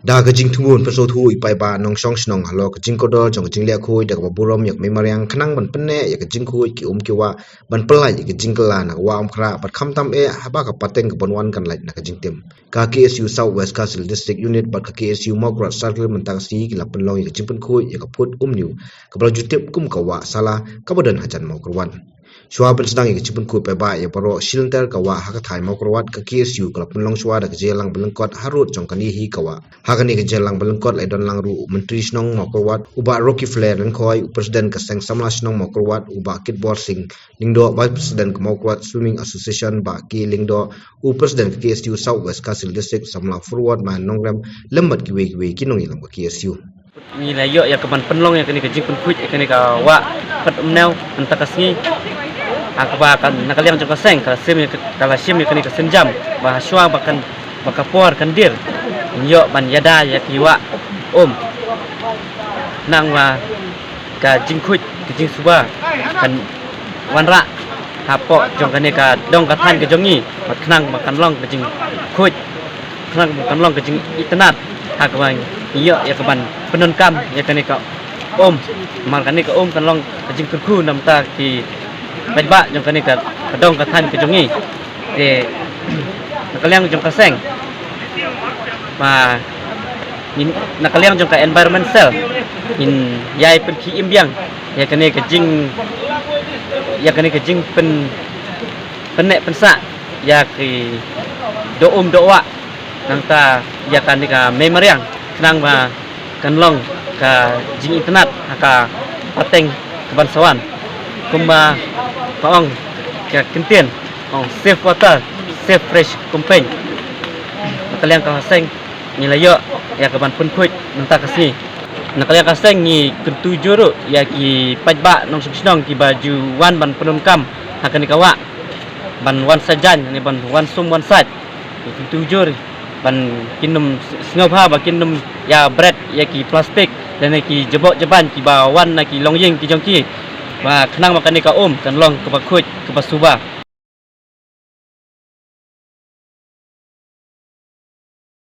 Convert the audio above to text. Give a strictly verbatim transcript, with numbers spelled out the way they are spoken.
Da ka jingthmu ban pynsngewthuh ïa ki paidbah nongshong shnong halor ka jingkordor jong ka jingleh khuid da kaba burom ïa ka mei mariang khnang ban pynneh ïa ka jingkhuid ki um ki wah, ban pyllait ïa ka jingkylla na ka wah Umkhrah bad khamtam eh haba ka pateng kaban wan kan lait na ka jingtim. Ka K S U South West Khasi Hills District Unit bad ka K S U Mawkyrwat Circle mynta ka sngi ki la pynlong ïa ka jingpynkhuid ïa ka phut Umhniew kaba la ju tip kum ka wah Sala kaba don hajan Mawkyrwat. Shuwa ban sdang ïa ka jingpynkhuid paidbah ïa baroh shi lynter ka wah ha ka thaiñ Mawkyrwat, ka K S U ka la pynlong shuwa da ka jingïalang ba lyngkot harud jong kane hi ka wah. Ha kane ka jingïalang ba lyngkot la don lang ruh u Myntri Shnong Mawkyrwat u Bah Rocky Flair Lyngkhoi, u President ka Seng Samla Shnong Mawkyrwat u Bah Kitbor Singh Lyngdoh, Vice President ka Mawkyrwat Swimming Association Bah K Lyngdoh, u President ka K S U South West Khasi Hills District, Samla Forward Mahan Nongrem, lem bad kiwei kiwei ki nongïalam ka K S U. Ngi la ïoh ïa ka ban pynlong ïa kane ka jingpynkhuid ïa kane ka wah Phet Umhniew mynta ka sngi. Ha kaba kan na ka liang jong ka seng ka la shim ïa ka, ka la shim ïa kane ka sienjam ba ha shuwa ba kan, ba ka por kan dier, ngi ïoh ban ïada ïa ki wah um. Nang ba ka jingkhuid ka jingsuba kan wanrah hapoh jong kane ka dong ka thaiñ ka jong ngi, bad khnang ba kan long ka jingkhuid, khnang ba kan long ka jingitynnad ha kaba ngi ïoh ïa ka ban pyndonkam ïa kane ka um. Namar kane ka um kan long ka jingkyrkhu na bynta ki paidbah jong kane ka, ka dong ka thaiñ ka jong ngi. Te na ka liang jong ka seng ba ngin, na ka liang jong ka Environment Cell ngin ïai pynkhie im biang ïa kane ka jing, ïa kane ka jingpyn, pynneh pynsah ïa ki doh um doh wah, nangta ïa kane ka mei mariang khnang ba kan long ka jingitynnad ha ka pateng kaban sa wan. Kumba ka ong ka kyntien, ong save water, save fresh, kum pyn. Na ka liang ka seng ngi la ïoh ïa ka ban pynkhuid mynta ka sngi. Na ka liang ka seng ngi kyntu jur ruh ïa ki paidbah nongshong shnong kiba ju wan ban pyndonkam ha kane ka wah, ban wan sajan ne ban wan sum wan sait. Ngi kyntu jur ban kin ym sngewbha ba kin ym ïa bret ïa ki plastik lane ki jaboh jaban kiba wan na ki longïing ki jong ki, ba khnang ba kane ka um kan long kaba khuid kaba suba.